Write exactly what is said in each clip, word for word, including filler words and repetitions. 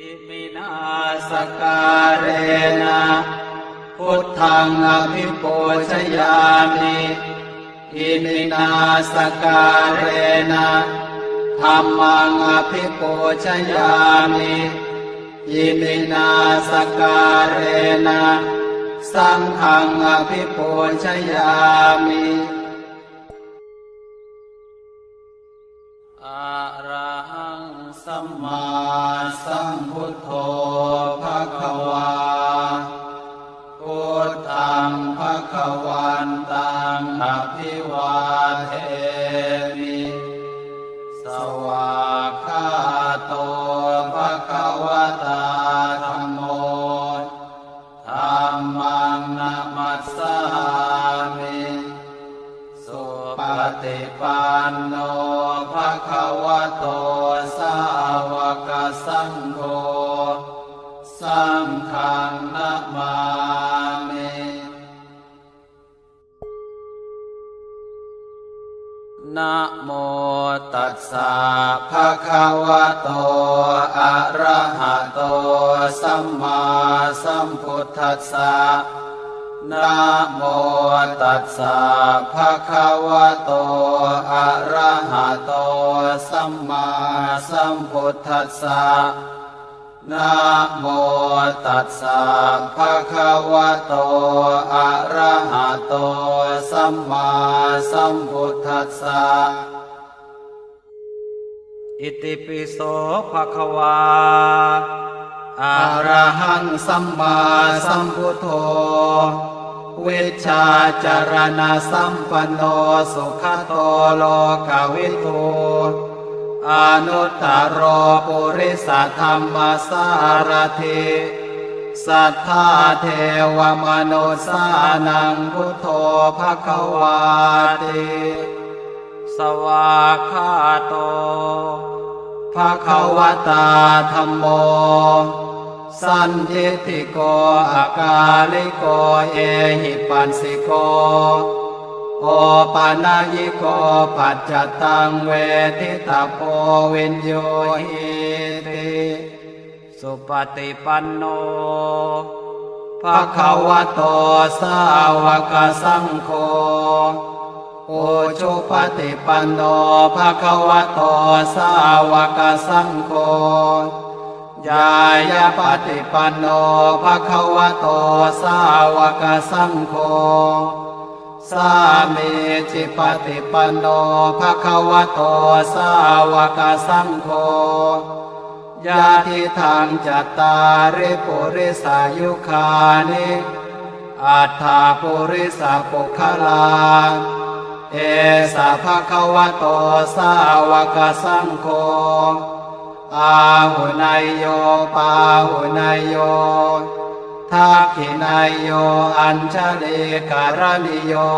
Iminā sakkārena buddhaṃ abhipūjayāmi. Iminā sakkārena dhammaṃ abhipūjayāmi. Iminā sakkārena saṅghaṃ abhipūjayāmi. Arahaṃ sammāsambuddho bhagavā. Buddhaṃ bhagavantaṃ abhivādemi. Svākkhāto bhagavatā dhammo. Dhammaṃ namassāmi. Supaṭipanno bhagavato sāvakasaṅgho. Saṅghaṃ namāmi. Namo tassa bhagavato arahato sammāsambuddhassa. Namo tassa bhagavato arahato sammāsambuddhassa. Namo tassa bhagavato arahato sammāsambuddhassa. Itipi so bhagavā arahaṃ sammāsambuddho vijjācaraṇasampanno sugato lokavidū anuttaro purisadammasārathi satthā devamanussānaṃ buddho bhagavāti. Svākkhāto bhagavatā dhammo sandiṭṭhiko akāliko ehipassiko opanayiko paccattaṃ veditabbo viññūhīti. Supaṭipanno bhagavato sāvakasaṅgho. Ujupaṭipanno bhagavato sāvakasaṅgho. Ñāyapaṭipanno bhagavato sāvakasaṅgho. Sāmīcipaṭipanno bhagavato sāvakasaṅgho. Yadidaṃ cattāri purisayugāni aṭṭha purisapuggalā, esa bhagavato sāvakasaṅgho, āhuneyyo pāhuneyyo dakkhiṇeyyo añjalikaraṇīyo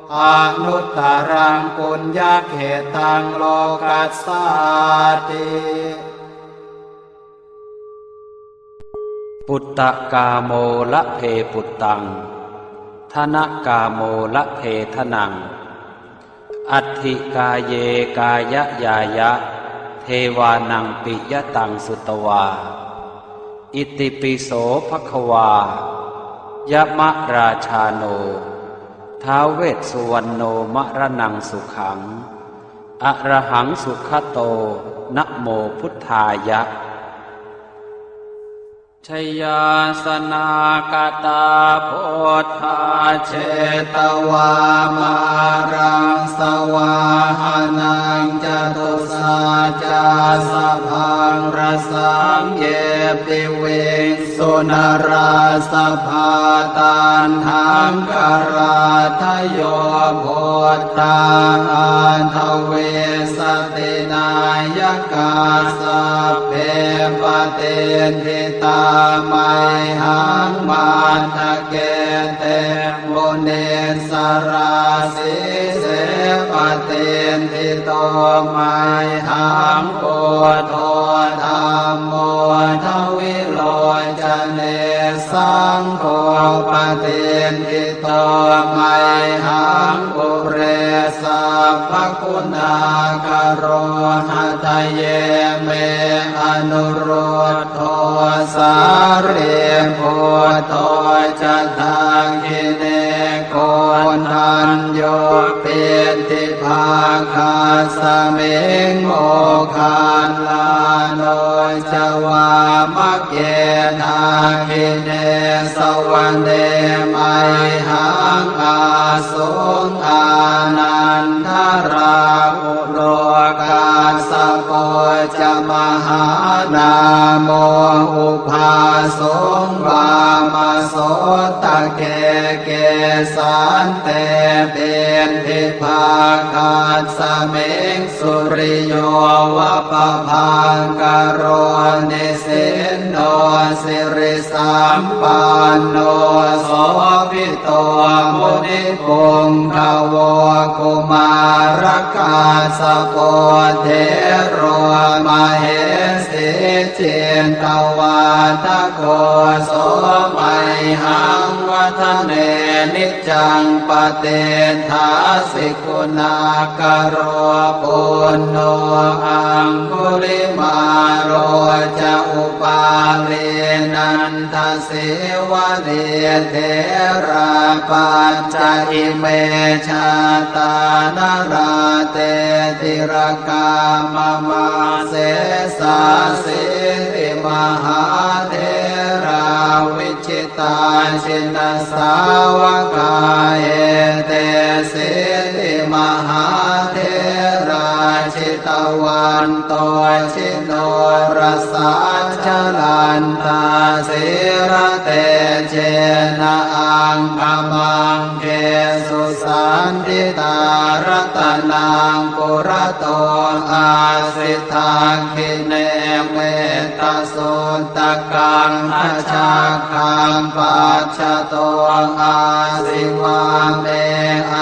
anuttaraṃ puññakkhettaṃ lokassāti. Puttakāmo labhe puttaṃ, dhanakāmo labhe dhanaṃ, atthi kāye kāyañāya, devānaṃ piyataṃ sutvā. Itipi so bhagavā, yamarājāno, ท้าว Vessuvaṇṇo, maraṇaṃ sukhaṃ, arahaṃ sugato, namo buddhāya. Jayāsanākatā buddhā, jetvā māraṃ savāhanaṃ, catusaccāsabhaṃ rasaṃ, ye piviṃsu narāsabhā. Taṇhaṅkarādayo buddhā, aṭṭhavīsati nāyakā, sabbe patiṭṭhi tā mayhaṃ, matthake te munissarā. Sīse patiṭṭhito mayhaṃ, buddho dhammo dvilocane, saṅgho patiṭṭhito mayhaṃ, ure sabbaguṇākaro. Hadaye me anuruddho sārīputto ca dakkhiṇe koṇḍañño piṭṭhibhāgasmiṃ moggallāno ca vāmake. Dakkhiṇe savane mayhaṃ ā suṃ ānandarāhulo kassapo ca mahānāmo ubhāsuṃ vāmasotake. Kesante piṭṭhibhāgasmiṃ suriyo va pabhaṅkaro nisinno sirisampanno sobhi to munipuṅgavo. Kumārakassapo thero mahesī cittavādako so mayhaṃ vadane niccaṃ patiṭṭhāsi guṇākaro. Puṇṇo aṅgulimālo ca upālī nanda sīvalī therā pañca ime jātā nalāṭe tilakā mama. Sesāsīti mahātherā vijitā jinasāvakā etesīti mahātherā jitavanto ji norasā jalantā sīlatejena aṅgamaṅgesu saṇṭhitā. Ratanaṃ purato āsi dakkhiṇe mettasuttakaṃ dhajaggaṃ pacchato āsi vāme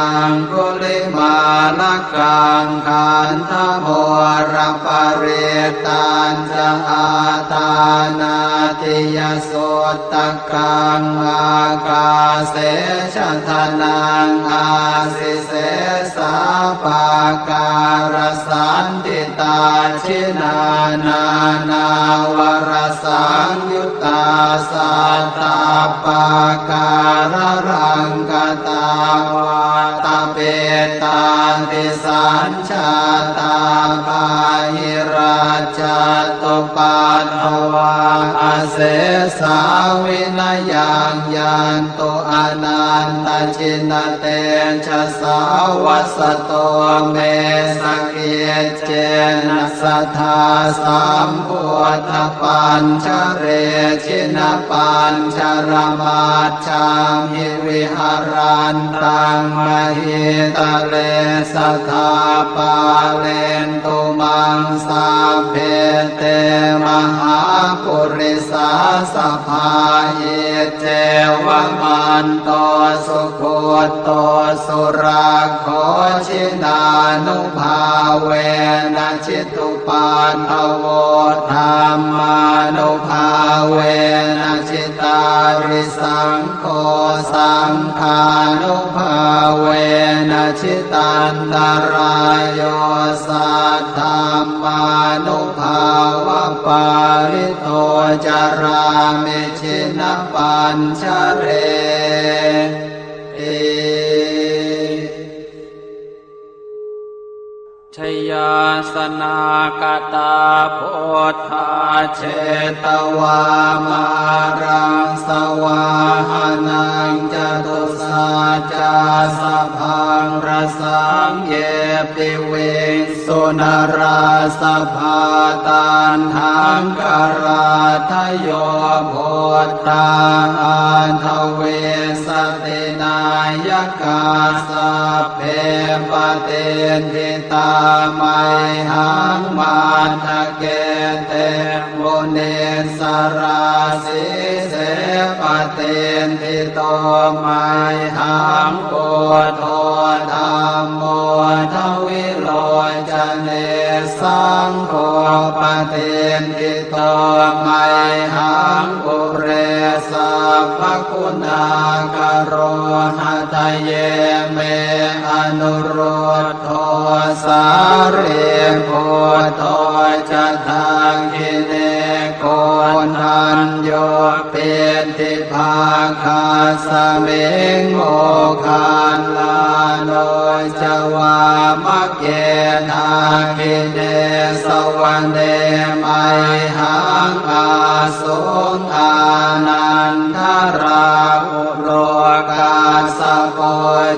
aṅgulimālakaṃ. Khandhamoraparittañ ca āṭānāṭiyasuttakaṃ ākāse chadanaṃ āsi sesā pākārasaṇṭhitā. Jinā nānāvarasaṃyuttā sattappākāralaṅkatā vātapittādisañ jātā bāhirajjhattupaddavā asesā vinayaṃ yantu anantajinatejasā. Vasato me sakiccena sadā sambuddhapañjare jinapañjaramaj jhamhi viharantaṃ mahītale sadā pālentu maṃ sabbe te mahāpurisāsabhā. Iccevamanto sugutto surakkho jinānubhāvena ji tupaddavo dhammānubhāvena jitārisaṅgho saṅghānubhāvena jitantarāyo saddhammānubhāvapālito carāmi jinapañjareti. Jayāsanākatā buddhā jetvā māraṃ savāhanaṃ catusaccāsabhaṃ rasaṃ ye piviṃsu narāsabhā. Taṇhaṅkarādayo buddhā aṭṭhavīsati nāyakā sabbe patiṭṭhi tā mayhaṃ matthake te munissarā. Sīse patiṭṭhito mayhaṃ buddho dhammo dvilocane Jane saṅgho patiṭṭhito mayhaṃ ure sabbaguṇākaro. Hadaye me anuruddho sārīputto ca dakkhiṇe koṇḍañño piṭṭhibhāgasmiṃ moggallāno ca vāmake. Dakkhiṇe savane mayhaṃ āsuṃ ānandarāhulo kassapo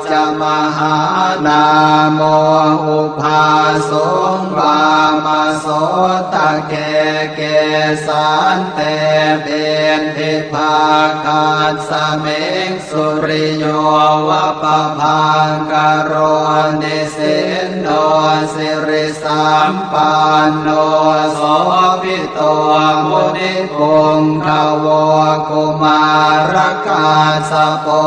ca mahānāmo ubhāsuṃ vāmasotake. Kesante piṭṭhibhāgasmiṃ suriyo va pabhaṅkaro nisinno sirisampanno sobhi to munipuṅgavo. Kumārakassapo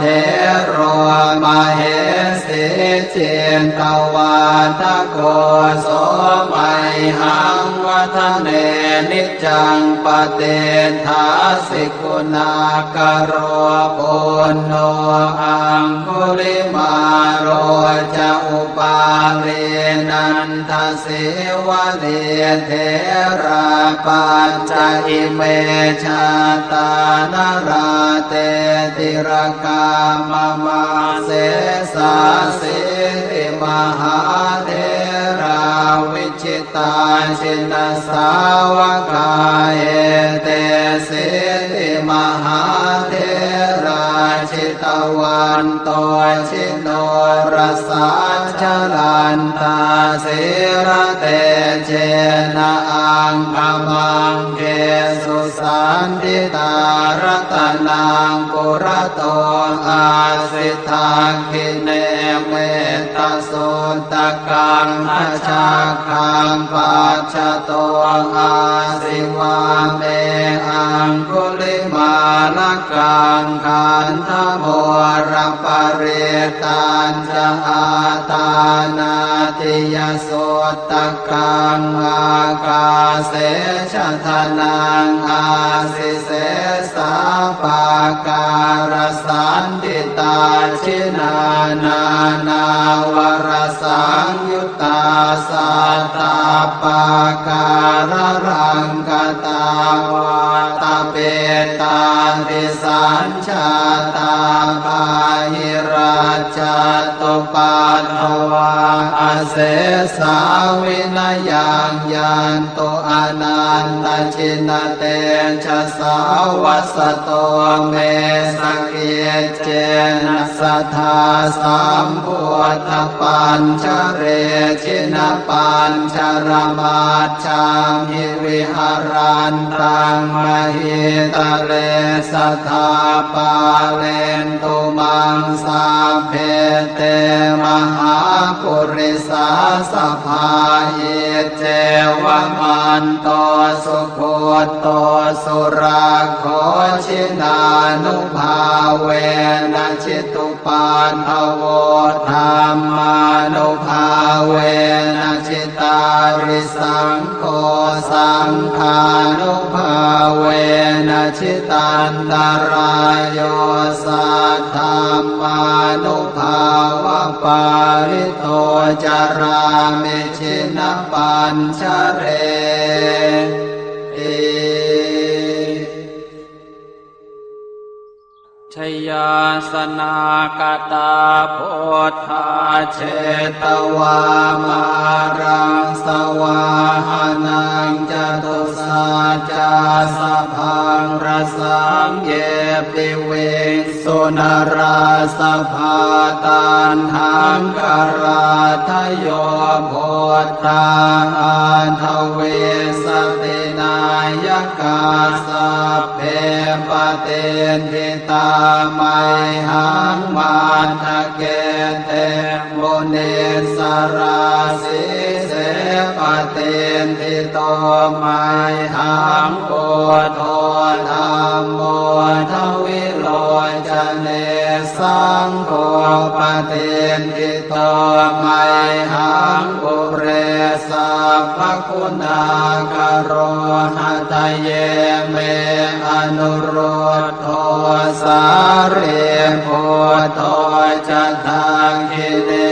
thero mahesī cittavādako so mayhaṃ vadane niccaṃ patiṭṭhāsi guṇākaro. Puṇṇo aṅgulimālo ca upālī nanda sīvalī therā pañca ime jātā nalāṭe tilakā mama. Sesāsīti mahātherā vijitā jinasāvakā etesīti mahātherā jitavanto ji norasā jalantā sīlatejena aṅgamaṅgesu saṇṭhitā. Ratanaṃ purato āsi dakkhiṇe mettasuttakaṃ dhajaggaṃ pacchato āsi vāme aṅgulimālakaṃ. Khandhamoraparittañ ca āṭānāṭiyasuttakaṃ ākāse chadanaṃ āsi sesā pākārasaṇṭhitā. Jinā nānāvarasaṃyuttā sattappākāralaṅkatā vātapittādisañ jātā bāhirajjhattupaddavā asesā vinayaṃ yantu anantajinatejasā. Vasato me sakiccena sadā sambuddhapañjare jinapañjaramaj jhamhi viharantaṃ mahītale sadā pālentu maṃ sabbe te mahāpurisāsabhā. Iccevamanto sugutto surakkho jinānubhāvena jitu paddavo dhammānubhāvena jitārisaṅgho saṅghānubhāvena jitantarāyo saddhammānubhāvapālito carāmi jinapañjareti. Jayāsanāgatā buddhā jetvā māraṃ savāhanaṃ catusaccāsabhaṃ rasaṃ ye piviṃsu narāsabhā. Taṇhaṅkarādayo buddhā aṭṭhavīsati nāyakā sabbe patiṭṭhi tā mayhaṃ matthake te munissarā. Sīse patiṭṭhito mayhaṃ buddho dhammo dvilocane saṅgho pa patiṭṭhito mayhaṃ ure sabbaguṇākaro. Hadaye me anuruddho sārīputto ca dakkhiṇe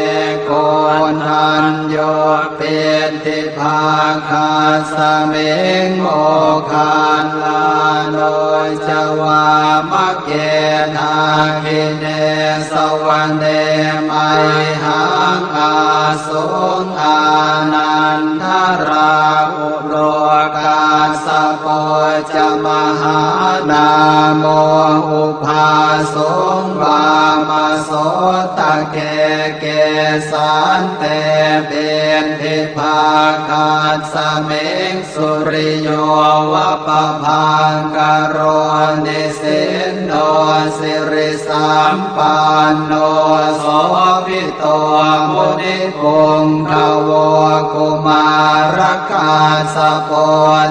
koṇḍañño piṭṭhibhāgasmiṃ moggallāno ca vāmake. Dakkhiṇe savane mayhaṃ āsuṃ ānandarāhulo kassapo ca mahānāmo ubhāsuṃ vāmasotake. Kesante piṭṭhibhāgasmiṃ suriyo va pabhaṅkaro nisinno sirisampanno sobhi to munipuṅgavo. Kumārakassapo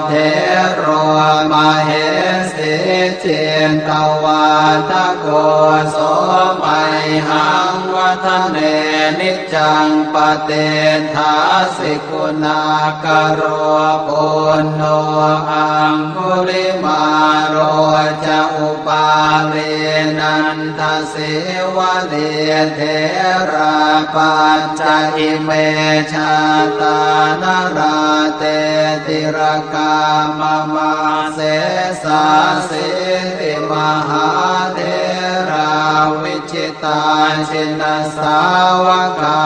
thero mahesī cittavādako so mayhaṃ vadane niccaṃ patiṭṭhāsi guṇākaro. Puṇṇo aṅgulimālo ca upālī nanda sīvalī therā pañca ime jātā nalāṭe tilakā mama. Sesāsīti mahātherā vijitā jinasāvakā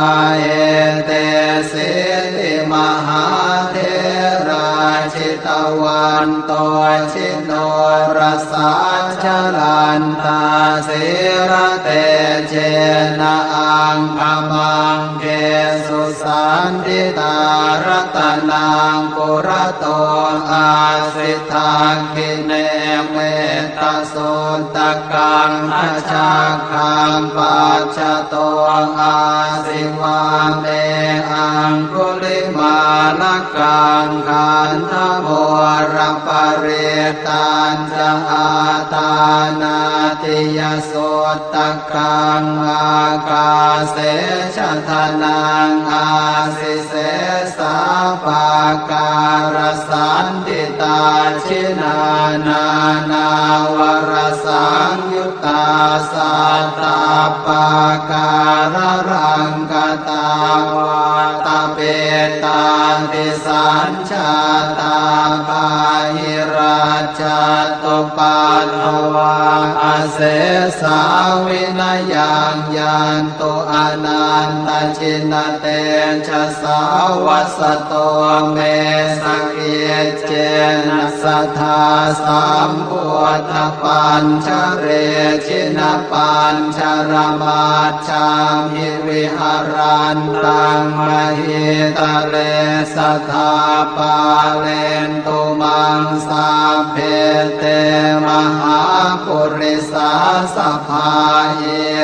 etesīti mahātherā jitavanto ji norasā jalantā sīlatejena aṅgamaṅgesu saṇṭhitā. Ratanaṃ purato āsi dakkhiṇe mettasuttakaṃ dhajaggaṃ pacchato āsi vāme aṅgulimālakaṃ. Khandhamoraparittañ ca āṭānāṭiyasuttakaṃ ākāse chadanaṃ āsi sesā pākārasaṇṭhitā. Jinā nānāvarasaṃyuttā sattappākāralaṅkatā vātapittādisañ jātā bāhirajjhattupaddavā asesā vinayaṃ yantu anantajinatejasā. Vasato me sakiccena sadā sambuddhapañjare jinapañjaramaj jhamhi viharantaṃ mahītale sadā pālentu maṃ sabbe te mahāpurisāsabhā.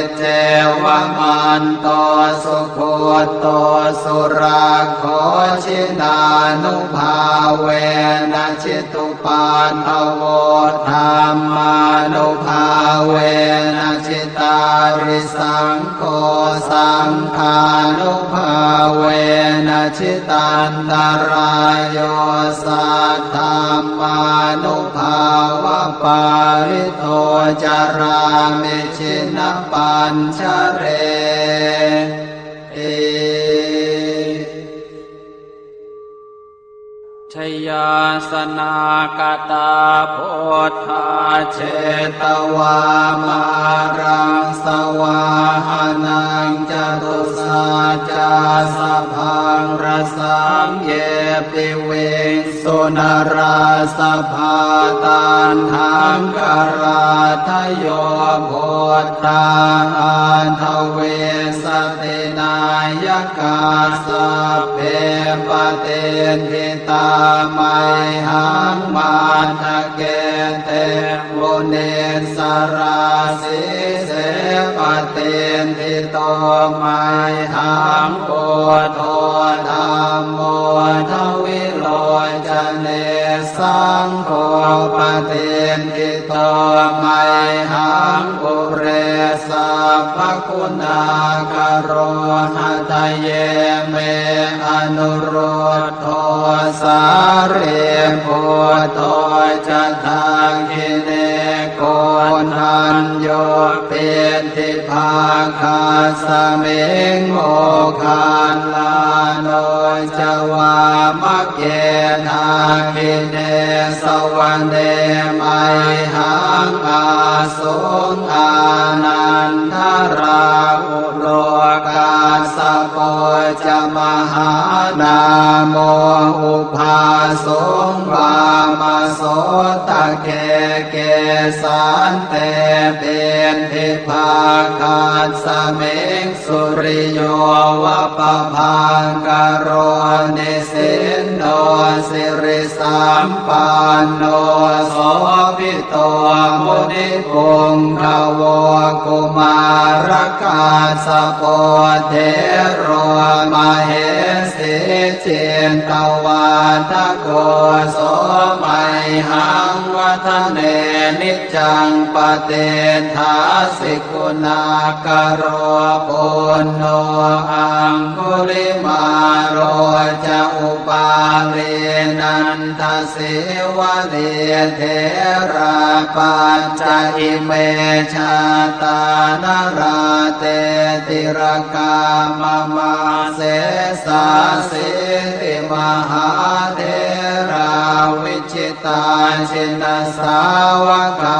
Iccevamanto sugutto surakkho jinānubhāvena jitu paddavo dhammānubhāvena jitārisaṅgho saṅghānubhāvena jitantarāyo saddhammānubhāvapālito carāmi jinapañjareti. Jayāsanākatā buddhā jetvā māraṃ savāhanaṃ catusaccāsabhaṃ rasaṃ ye piviṃsu narāsabhā. Taṇhaṅkarādayo buddhā aṭṭhavīsati nāyakā sabbe patiṭṭhi tā mayhaṃ matthake te munissarā. Sīse patiṭṭhito mayhaṃ buddho dhammo dvilocane saṅgho patiṭṭhito mayhaṃ ure sabbaguṇākaro. Hadaye me anurud dho sārīputto ca dakkhiṇe koṇḍañño piṭṭhibhāgasmiṃ moggallāno ca vāmake. Dakkhiṇe savane mayhaṃ ā suṃ ānandarāhulo kassapo ca mahānāmo ubhāsuṃ vāmasotake. Kesante piṭṭhibhāgasmiṃ suriyo va pabhaṅkaro nisinno sirisampanno sobhi to munipuṅgavo. Kumārakassapo thero mahesī cittavādako so mayhaṃ vadane niccaṃ patiṭṭhāsi guṇākaro. Puṇṇo aṅgulimālo ca upālī nanda sīvalī therā pañca ime jātā nalāṭe tilakā mama. Sesāsīti mahātherā vijitā jinasāvakā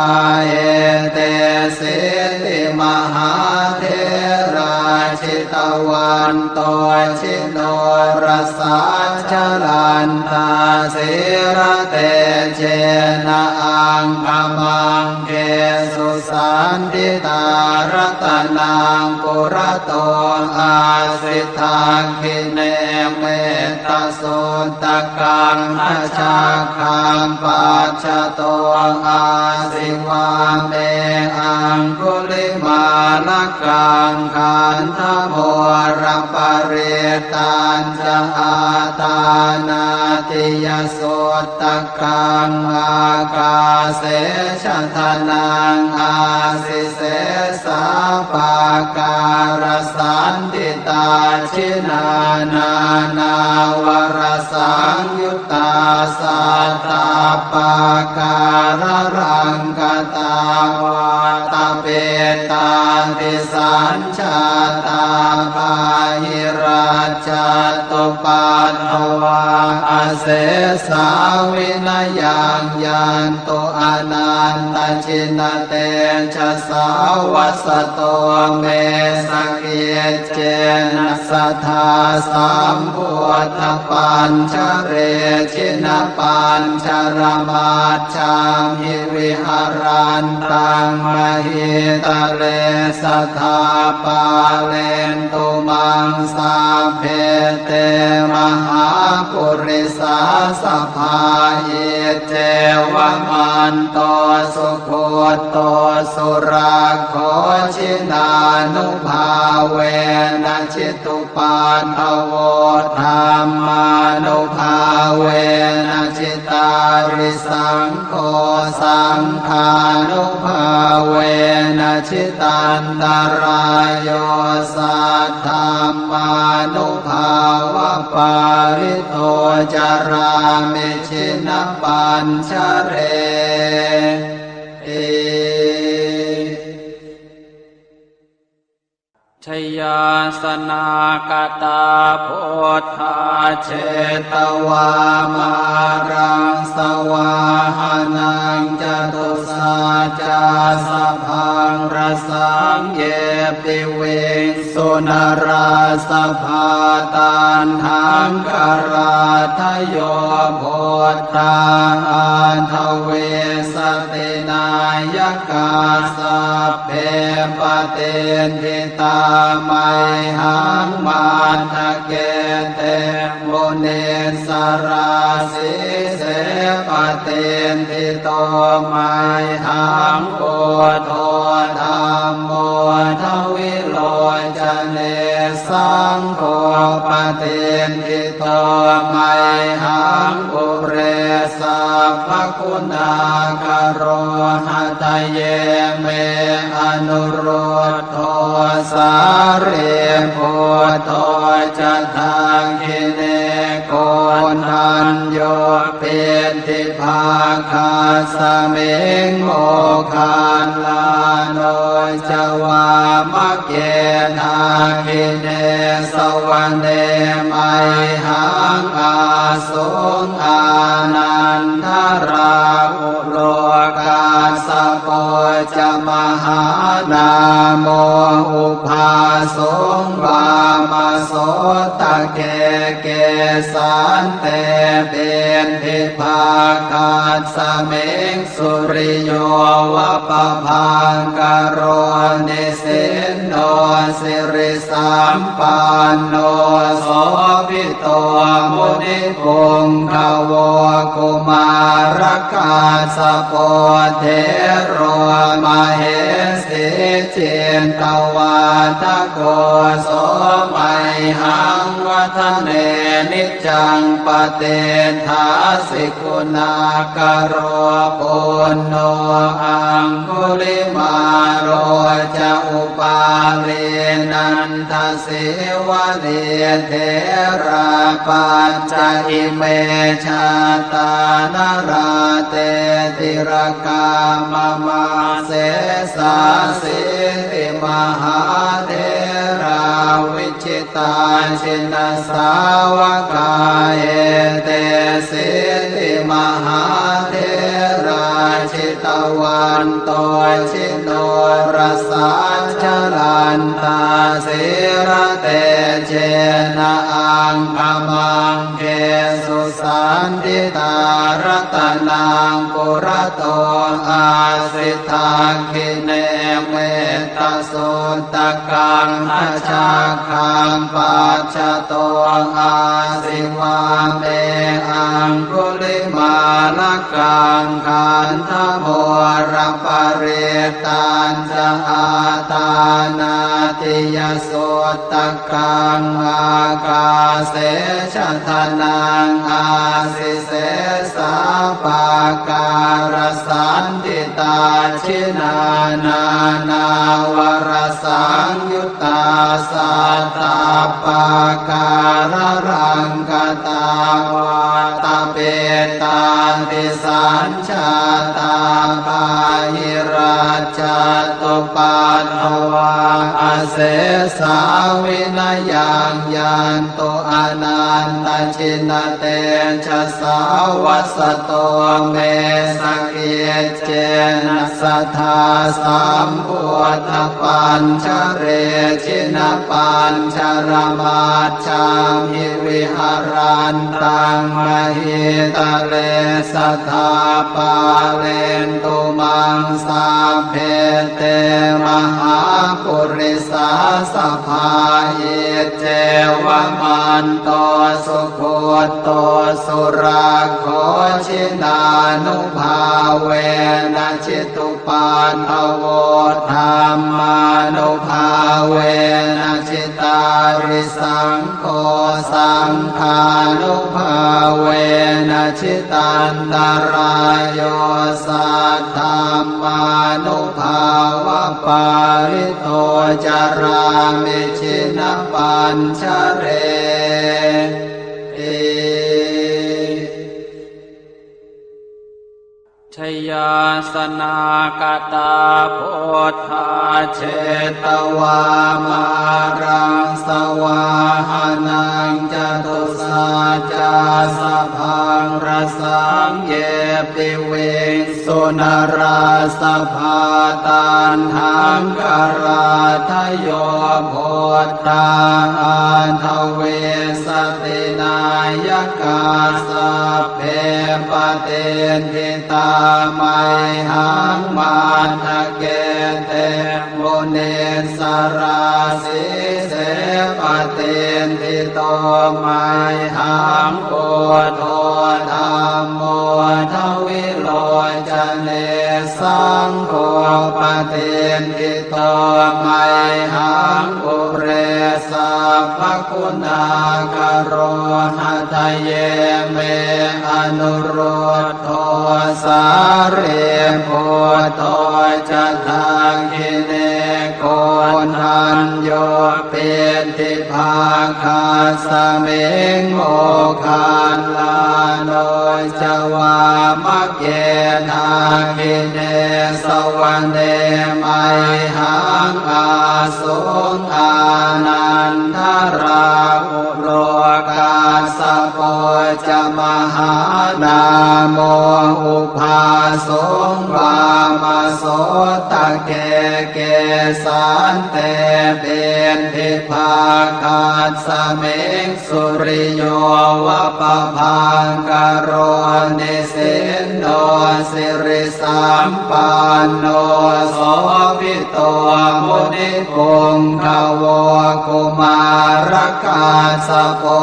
etesīti mahātherā jitavanto ji norasā jalantā sīlatejena aṅgamaṅgesu saṇṭhitā. Ratanaṃ purato āsi dakkhiṇe mettasuttakaṃ dhajaggaṃ pacchato āsi vāme aṅgulimālakaṃ. Khandhamoraparittañ ca āṭānāṭiyasuttakaṃ ākāse chadanaṃ āsi sesā pākārasaṇṭhitā. Jinā nānāvarasaṃyuttā sattappākāralaṅkatā vātapittādisañ jātā bāhirajjhattupaddavā asesā vinayaṃ yantu anantajinatejasā. Vasato me sakiccena sadā sambuddhapañjare jinapañjaramaj jhamhi viharantaṃ mahītale sadā pālentu maṃ sabbe te mahāpurisāsabhā. Iccevamanto sugutto surakkho jinānubhāvena jitu paddavo dhammānubhāvena jitārisaṅgho saṅghānubhāvena jitantarāyo saddhammānubhāvapālito carāmi jinapañjareti. Jayāsanāgatā buddhā jetvā māraṃ savāhanaṃ catusaccāsabhaṃ rasaṃ ye piviṃsu narāsabhā. Taṇhaṅkarādayo buddhā aṭṭhavīsati nāyakā sabbe patiṭṭhi tā mayhaṃ matthake te munissarā. Sīse patiṭṭhito mayhaṃ buddho dhammo dvilocane saṅgho patiṭṭhito mayhaṃ ure sabbaguṇākaro. Hadaye me anuruddho sārīputto ca dakkhiṇe, koṇḍañño piṭṭhibhāgasmiṃ moggallāno ca vāmake. Dakkhiṇe savane mayhaṃ ā suṃ ānandarāhulo, kassapo ca mahānāmo ubhāsuṃ vāmasotake. Kesante piṭṭhibhāgasmiṃ suriyo va pabhaṅkaro, nisinno sirisampanno sobhito munipuṅgavo. Kumārakassapo thero mahesī cittavādako, so mayhaṃ vadane niccaṃ patiṭṭhāsi guṇākaro. Puṇṇo aṅgulimālo ca upālī nandasīvalī, therā pañca ime jātā nalāṭe tilakā mama. Sesāsīti mahātherā vi jitā jinasāvakā, etesīti mahātherā jitavanto jinorasā, jalantā sīlatejena aṅgamaṅgesu saṇṭhitā. Ratanaṃ purato āsi dakkhiṇe metta suttakaṃ, dhajaggaṃ pacchato āsi vāme aṅgulimālakaṃ. Khandhamoraparittañca āṭānāṭiyasuttakaṃ, ākāse chadanaṃ āsi sesā pākārasaṇṭhitā. Jinā nānāvarasaṃyuttā sattappākāralaṅkatā, vātapittādisañjātā bāhirajjhattupaddavā, asesā vinayaṃ yantu anantajinatejasā. Vasato me sakiccena sadā sambuddhapañjare, jinapañjaramajjhamhi viharantaṃ mahītale, sadā pālentu maṃ sabbe te mahāpurisāsabhā. Iccevamanto sugutto surakkho, jinānubhāvena jitupaddavo, dhammānubhāvena jitārisaṅ gho, saṅghānubhāvena jitantarāyo, saddhammānubhāvapālito carāmi jinapañjareti. Jayāsanākatā buddhā jetvā māraṃ savāhanaṃ, catusaccāsabhaṃ rasaṃ ye piviṃsu narāsabhā. Taṇhaṅkarādayo buddhā aṭṭhavīsati nāyakā, sabbe patiṭṭhi tā mayhaṃ matthake te munissarā. Sīse patiṭṭhito mayhaṃ buddho dhammo dvilocane, saṅgho patiṭṭhito mayhaṃ ure sabbaguṇākaro. Hadaye me anurud dho sārīputto ca dakkhiṇe, koṇḍañño piṭṭhibhāgasmiṃ moggallāno ca vāmake. Dakkhiṇe savane mayhaṃ āsuṃ ānandarāhu lo, kassapo ca mahānāmo ubhāsuṃ vāmasotake. Kesante piṭṭhibhāgasmiṃ suriyo va pabhaṅkaro, nisinno siri sampanno sobhito munipuṅgavo. Kumārakassapo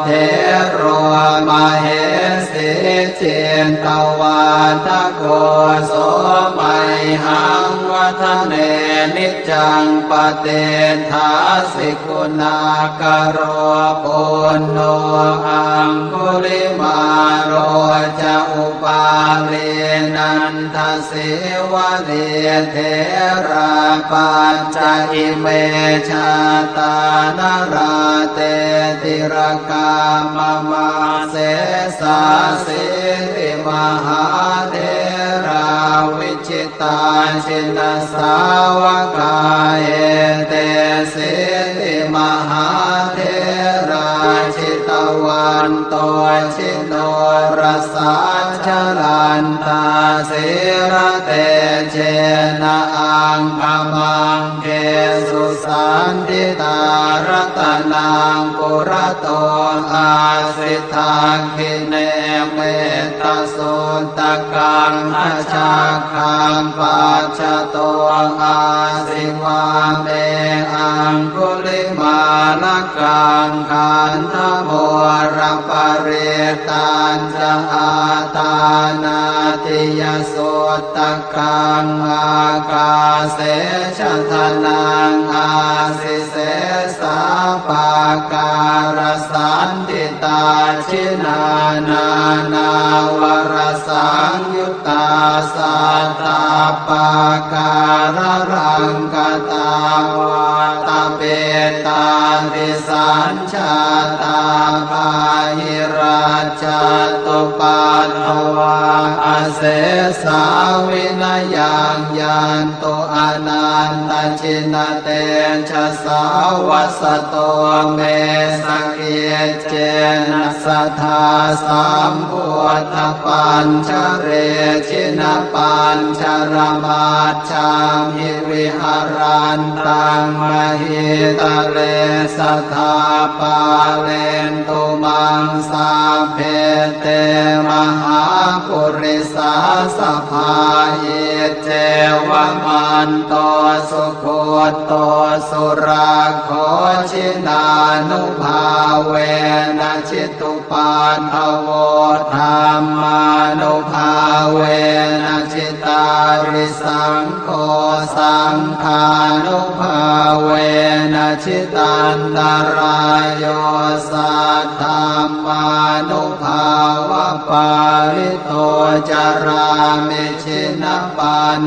thero mahesī cittavādako, so mayhaṃ vadane niccaṃ patiṭṭhāsi guṇākaro. Puṇṇo aṅgulimālo ca upālī nandasīvalī, therā pañca ime jātā nalāṭe tilakā mama. Sesāsīti mahātherā viji tā jinasāvakā, etesīti mahātherā jitavanto jinorasā, jalantā sīlatejena aṅgamaṅgesu saṇṭhitā. Ratanaṃ purato āsi dakkhiṇe metta suttakaṃ, dhajaggaṃ pacchato āsi vāme aṅgulimālakaṃ. Khandhamoraparittañca āṭānāṭiyasuttakaṃ, ākāse chadanaṃ āsi sesā pākārasaṇṭhitā. Jinā nānāvarasaṃyuttā sattappākāralaṅkatā, vātapittādisañjātā bāhirajjhattupaddavā, asesā vinayaṃ yantu anantajinatejasā. Vasato me sakiccena sadā sambuddhapañjare, jinapañjaramajjhamhi viharantaṃ mahītale, sadā pālentu maṃ sabbe te mahāpurisāsabhā. Iccevamanto sugutto surakkho, jinānubhāvena jitu paddavo, dhammānubhāvena jitārisaṅgho, saṅghānubhāvena jitantarāyo, saddhammānubhāvapālito carāmi jinapañjareti.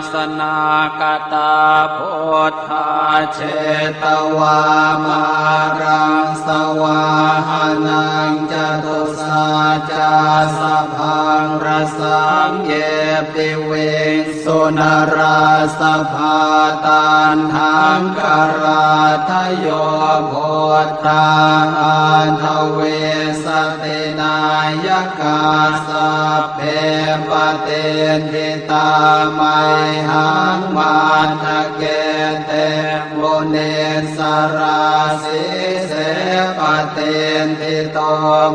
Jayāsanākatā buddhā jetvā māraṃ savāhanaṃ, catusaccāsabhaṃ Saṃ ye piviṃsu narāsabhā, taṇhaṅkarādayo buddhā aṭṭhavīsati nāyakā, sabbe patiṭṭhi tā mayhaṃ matthake te munissarā. Sīse patiṭṭhito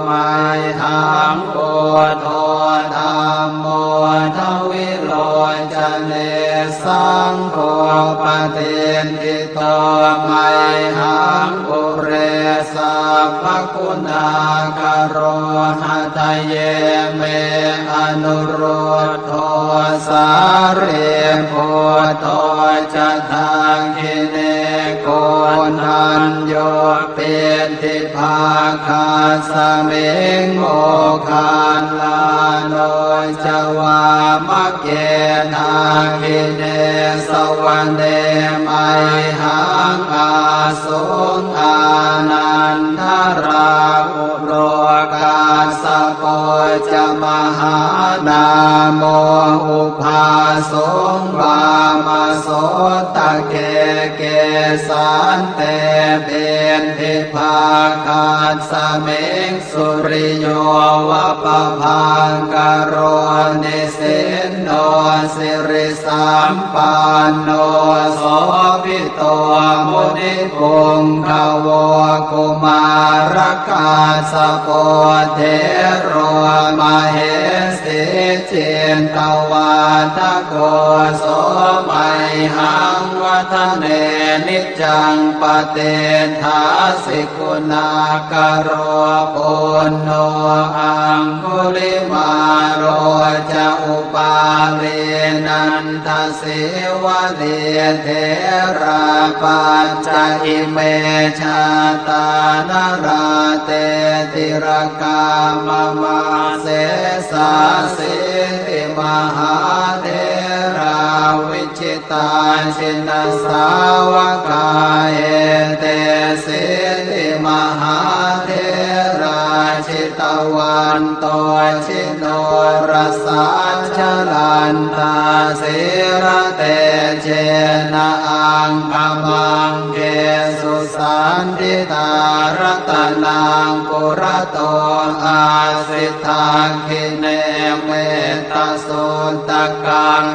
mayhaṃ buddho dhammo dvilocane, saṅgho patiṭṭhito mayhaṃ ure sabbaguṇākaro. Hadaye me anurud dho sārīputto ca dakkhiṇe, koṇḍañño piṭṭhibhāgasmiṃ moggallāno ca vāmake. Dakkhiṇe savane mayhaṃ ā suṃ ānandarāhulo, kassapo ca mahānāmo ubhāsuṃ vāmasotake. Kesante piṭṭhibhāgasmiṃ suriyo va pabhaṅkaro, nisinno sirisampanno sobhito munipuṅgavo. Kumārakassapo thero mahesī cittavādako, so mayhaṃ vadane niccaṃ patiṭṭhāsi guṇākaro. Puṇṇo aṅgulimālo ca upālī nandasīvalī, therā pañca ime jātā nalāṭe tilakā mama. Sesāsīti mahātherā vi jitā jinasāvakā, etesīti mahātherā jitavanto jinorasā, jalantā sīlatejena aṅgamaṅgesu saṇṭhitā. Ratanaṃ purato āsi dakkhiṇe metta suttakaṃ,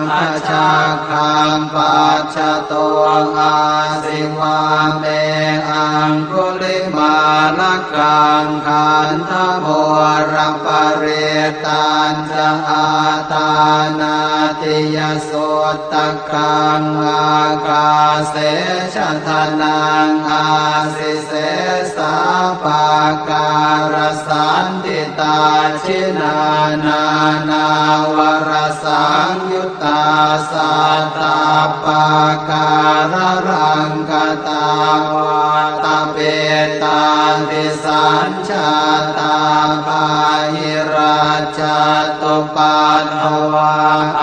dhajaggaṃ pacchato āsi vāme aṅgulimālakaṃ. Khandhamoraparittañca āṭānāṭiyasuttakaṃ, ākāse chadanaṃ āsi sesā pākārasaṇṭhitā. Jinā nānāvarasaṃyut tā sattappākāralaṅkatā, vātapittādisañjātā bāhirajjhattupaddavā,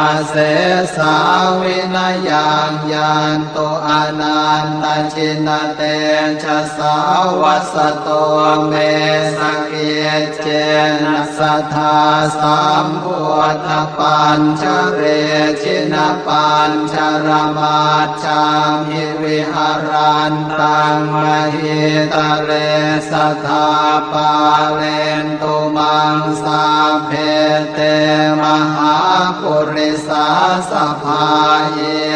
asesā vinayaṃ yantu anantajinatejasā. Vasato me sakic cena sadā sambuddhapañjare, jinapañjaramajjhamhi viharantaṃ mahītale, sadā pālentu maṃ sabbe te mahāpurisāsabhā.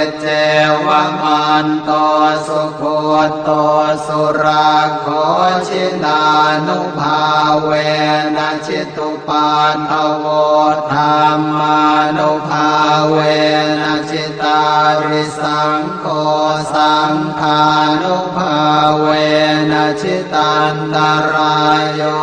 Iccevamanto sugutto surakkho, jinānubhāvena jitu paddavo, dhammānubhāvena jitārisaṅgho, saṅghānubhāvena jitantarāyo,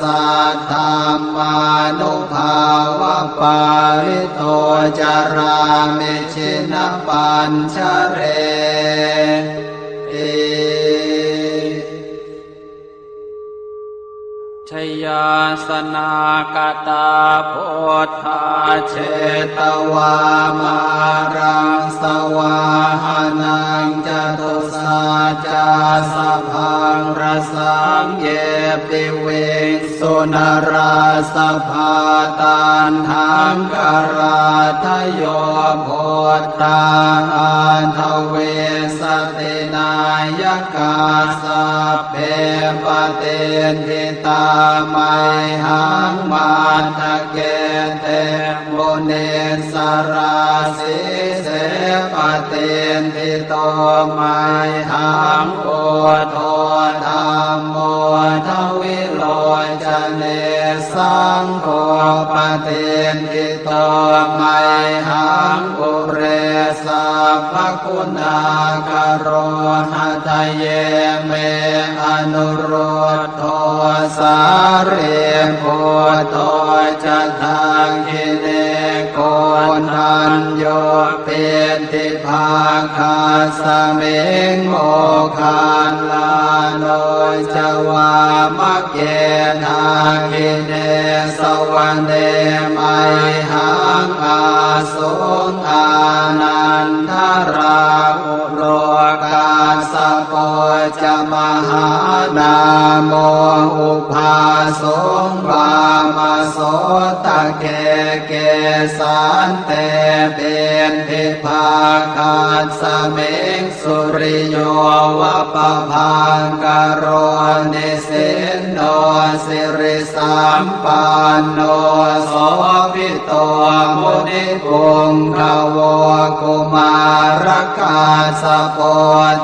saddhammānubhāvapālito carāmi jinapañjareti. Jayāsanāgatā buddhā jetvā māraṃ savāhanaṃ, catusaccāsabhaṃ rasaṃ ye piviṃsu narāsabhā. Taṇhaṅkarādayo buddhā aṭṭhavīsati nāyakā, sabbe patiṭṭhi tā mayhaṃ matthake te munissarā. Sīse patiṭṭhito mayhaṃ buddho dhammo dvilocane, saṅgho patiṭṭhito mayhaṃ ure sabbaguṇākaro. Hadaye me anurud dho sārīputto ca dakkhiṇe, koṇḍañño piṭṭhibhāgasmiṃ moggallāno ca vāmake. Dakkhiṇe savane mayhaṃ āsuṃ ānandarāhu lo, kassapo ca mahānāmo ubhāsuṃ vāmasotake. Kesante piṭṭhibhāgasmiṃ suriyo va pabhaṅkaro, nisinno siri sampanno sobhito munipuṅgavo. Kumārakassapo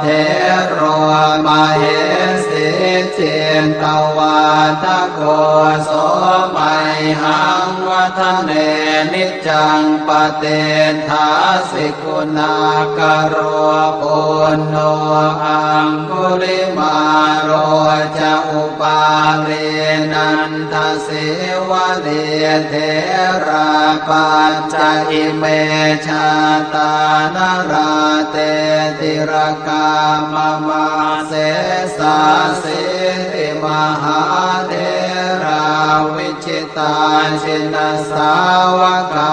thero mahesī cittavādako, so mayhaṃ vadane niccaṃ patiṭṭhāsi guṇākaro. Puṇṇo aṅgulimālo ca upālī nandasīvalī, therā pañca ime jātā nalāṭe tilakā mama. Sesāsīti mahātherā vi jitā jinasāvakā,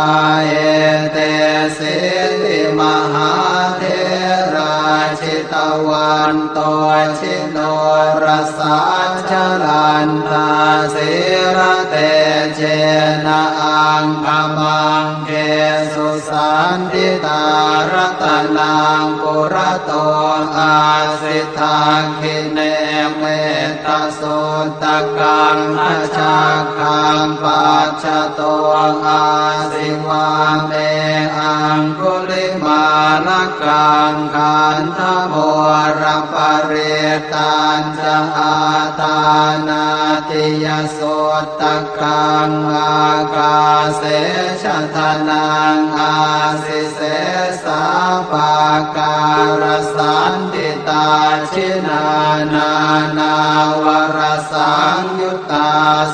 etesīti mahātherā jitavanto jinorasā, jalantā sīlatejena aṅgamaṅgesu saṇṭhitā. Ratanaṃ purato āsi dakkhiṇe metta suttakaṃ, dhajaggaṃ pacchato āsi vāme aṅgulimālakaṃ. Khandhamoraparittañca āṭānāṭiyasuttakaṃ, ākāse chadanaṃ āsi sesā pākārasaṇṭhitā. Jinā nānāvarasaṃyu ttā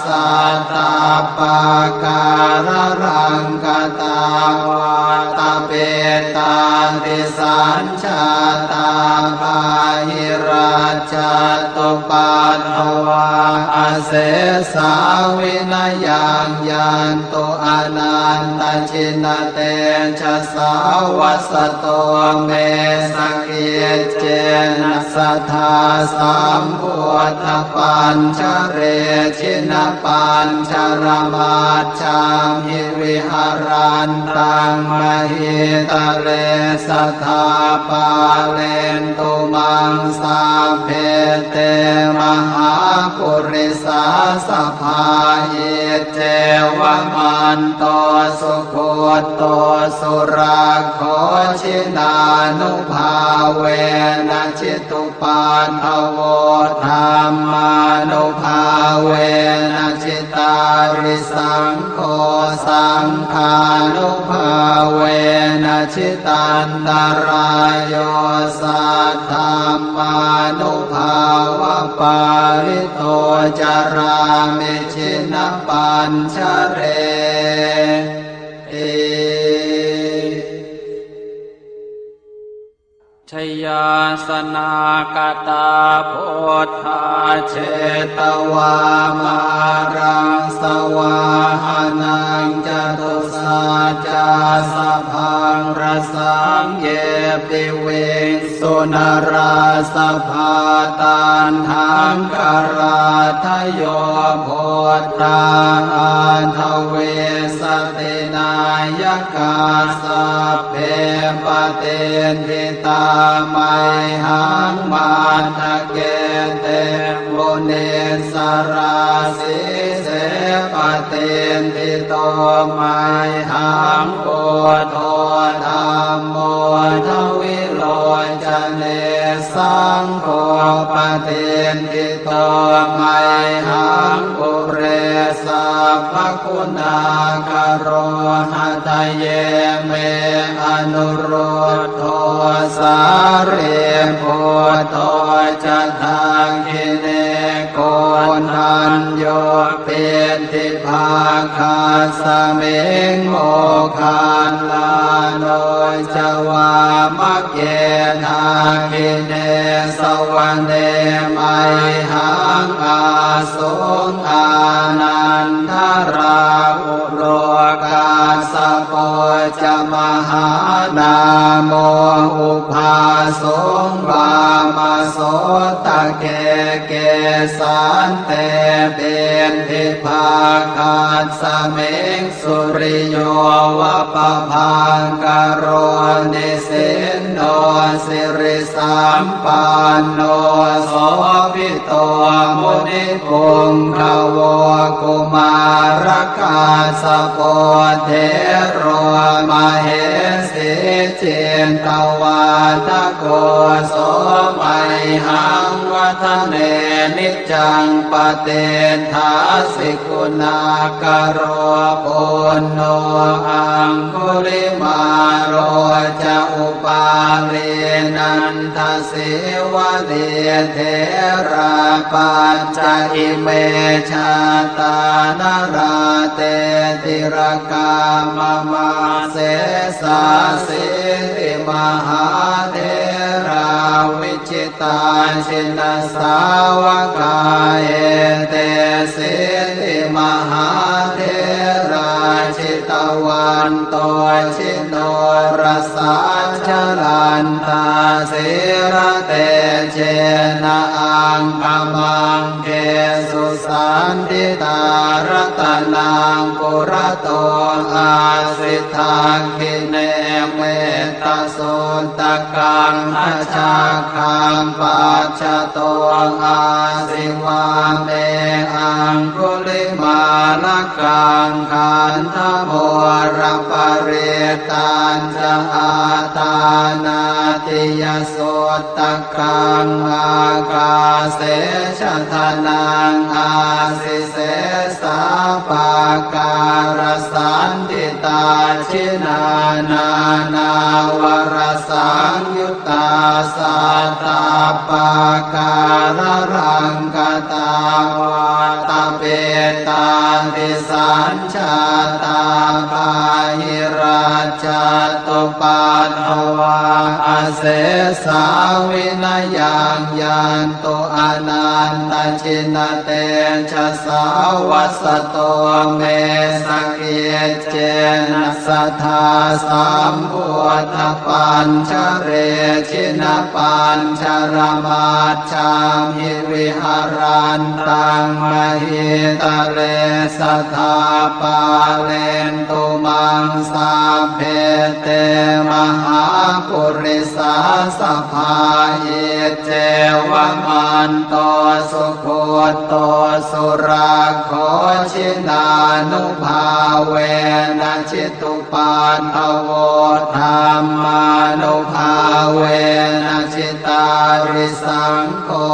sattappākāralaṅkatā, vātapittādisañjātā bāhirajjhattupaddavā, asesā vinayaṃ yantu anantajinatejasā. Vasato me sakiccena sadā sambuddhapañjare, jinapañjaramajjhamhi viharantaṃ mahītale, sadā pālentu maṃ sabbe te mahāpurisāsabhā. Iccevamanto sugutto surakkho, jinānubhāvena jitu paddavo, dhammānubhāvena jitārisaṅgho, saṅghānubhāvena jitantarāyo, saddhammānubhāvapālito carāmi jinapañjareti. jayāsanāgatā buddhā jetvā māraṃ savāhanaṃ catusaccāsabhaṃ rasaṃ ye piviṃsu narāsabhā. Taṇhaṅkarādayo buddhā aṭṭhavīsati nāyakā sabbe patiṭṭhi tā mayhaṃ matthake te munissarā. Sīse patiṭṭhito mayhaṃ buddho dhammo dvilocane saṅgho patiṭṭhito mayhaṃ ure sabbaguṇākaro. Hadaye me anurud dho sārīputto ca dakkhiṇe koṇḍañño piṭṭhibhāgasmiṃ moggallāno ca vāmake. Dakkhiṇe savane mayhaṃ āsuṃ ānandarāhu lo kassapo ca mahānāmo ubhāsuṃ vāmasotake. Kesante piṭṭhibhāgasmiṃ suriyo va pabhaṅkaro nisinno siri sampanno sobhito munipuṅgavo. Kumārakassapo thero mahesī cittavādako so mayhaṃ vadane niccaṃ patiṭṭhāsi guṇākaro. Puṇṇo aṅgulimālo ca upālī nanda sīvalī therā pañca ime jātā nalāṭe tilakā mama. Sesāsīti mahātherā vijitā jinasāvakā etesīti mahātherā jitavanto ji norasā jalantā sīlatejena aṅgamaṅgesu saṇṭhitā. Ratanaṃ purato āsi dakkhiṇe mettasuttakaṃ dhajaggaṃ pacchato āsi vāme aṅgulimālakaṃ. Khandhamoraparittañca āṭānāṭiyasuttakaṃ ākāse chadanaṃ āsi sesā pākārasaṇṭhitā. Jinā nānāvarasaṃyuttā sattappākāralaṅkatā vātapittādisañ jātā bāhirajjhattupaddavā asesā vinayaṃ yantu anantajinatejasā. Vasato me sakiccena sadā sambuddhapañjare jinapañjaramaj jhamhi viharantaṃ mahītale sadā pālentu maṃ sabbe te mahāpurisāsabhā. Iccevamanto sugutto surakkho jinānubhāvena jitu paddavo dhammānubhāvena jitārisaṅgho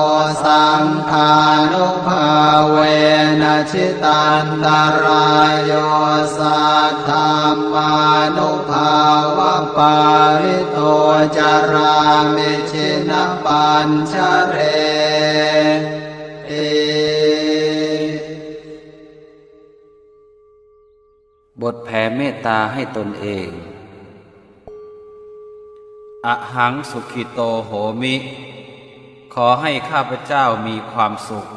saṅghānubhāvena jitantarāyo saddhammānubhāvapālito carāmi jinapañjareti. บทแผ่เมตตาให้ตนเอง Ahaṃ sukhito homi ขอให้ข้าพเจ้ามีความสุข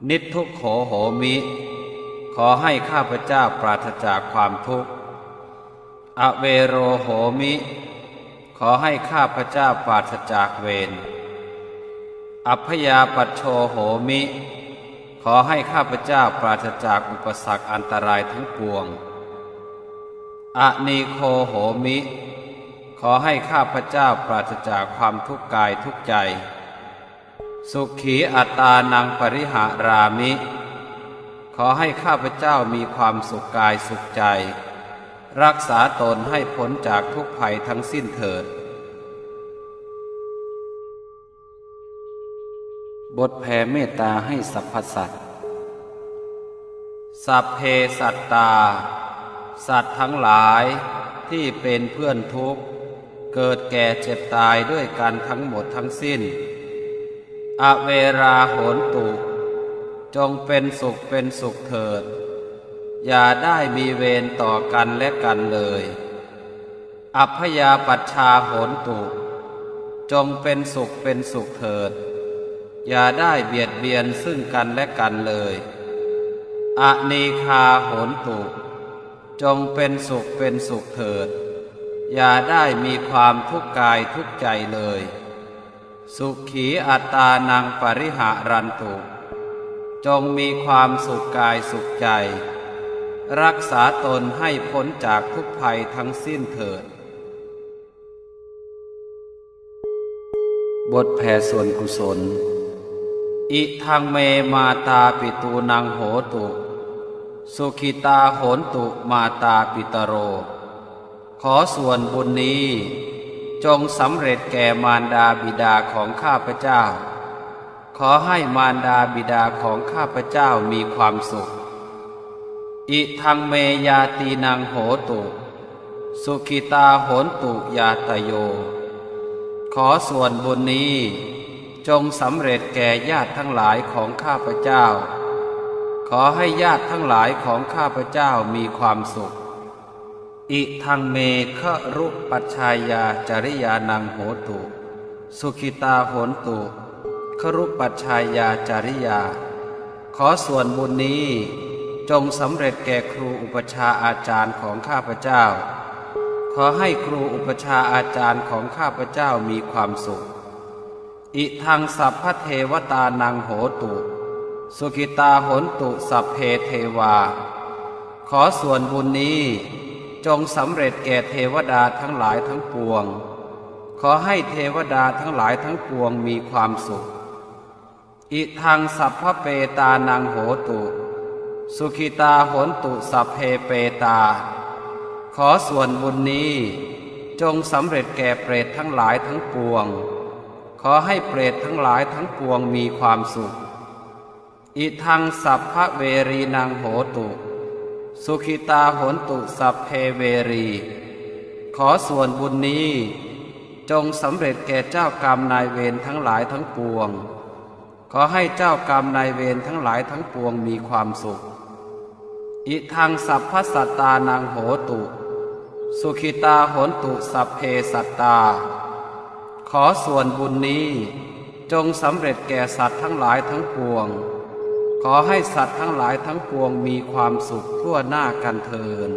Niddukkho homi ขอให้ข้าพเจ้าปราศจากความทุกข์ Avero homi ขอให้ข้าพเจ้าปราศจากเวร Abyāpajjho homi ขอให้ข้าพเจ้าปราศจากอุปสรรคอันตรายทั้งปวง Anīgho homi ขอให้ข้าพเจ้าปราศจากความทุกข์กายทุกข์ใจ Sukhī attānaṃ pariharāmi ขอให้ข้าพเจ้ามีความสุขกายสุขใจ รักษาตนให้พ้นจากทุกข์ภัยทั้งสิ้นเถิด บทแผ่เมตตาให้สรรพสัตว์ Sabbe sattā สัตว์ทั้งหลายที่เป็นเพื่อนทุกข์ เกิดแก่เจ็บตายด้วยกันทั้งหมดทั้งสิ้น Averā hontu จงเป็นสุขเป็นสุขเถิด อย่าได้มีเวรต่อกันและกันเลย Abyāpajjhā hontu จงเป็นสุขเป็นสุขเถิด อย่าได้เบียดเบียนซึ่งกันและกันเลย Anīghā hontu จงเป็นสุขเป็นสุขเถิด อย่าได้มีความทุกข์กายทุกข์ใจเลย Sukhī attānaṃ pariharantu จงมีความสุขกายสุขใจ รักษาตนให้พ้นจากทุกข์ภัยทั้งสิ้นเถิด บทแผ่ส่วนกุศล Idaṃ me mātāpitūnaṃ hotu, sukhitā hontu mātāpitaro. ขอส่วนบุญนี้ จงสำเร็จแก่มารดาบิดาของข้าพเจ้า ขอให้มารดาบิดาของข้าพเจ้ามีความสุข Idaṃ me ñātīnaṃ hotu, sukhitā hontu ñātayo. ขอส่วนบุญนี้ จงสำเร็จแก่ญาติทั้งหลายของข้าพเจ้า ขอให้ญาติทั้งหลายของข้าพเจ้ามีความสุข Idaṃ me garūpajjhāyācariyānaṃ hotu, sukhitā hontu garūpajjhāyācariyā. ขอส่วนบุญนี้ จงสำเร็จแก่ครูอุปัชฌาย์อาจารย์ของข้าพเจ้า ขอให้ครูอุปัชฌาย์อาจารย์ของข้าพเจ้ามีความสุข Idaṃ sabbadevatānaṃ hotu, sukhitā hontu sabbe devā. ขอส่วนบุญนี้ จงสำเร็จแก่เทวดาทั้งหลายทั้งปวง ขอให้เทวดาทั้งหลายทั้งปวงมีความสุข Idaṃ sabbapetānaṃ hotu, sukhitā hontu sabbe petā. ขอส่วนบุญนี้ จงสำเร็จแก่เปรตทั้งหลายทั้งปวง ขอให้เปรตทั้งหลายทั้งปวงมีความสุข Idaṃ sabbaverīnaṃ hotu, sukhitā hontu sabbe verī. ขอส่วนบุญนี้ จงสำเร็จแก่เจ้ากรรมนายเวรทั้งหลายทั้งปวง ขอให้เจ้ากรรมนายเวรทั้งหลายทั้งปวงมีความสุข Idaṃ sabbasattānaṃ hotu, sukhitā hontu sabbe sattā. ขอส่วนบุญนี้ จงสำเร็จแก่สัตว์ทั้งหลายทั้งปวง ขอให้สัตว์ทั้งหลายทั้งปวงมีความสุขทั่วหน้ากันเทอญ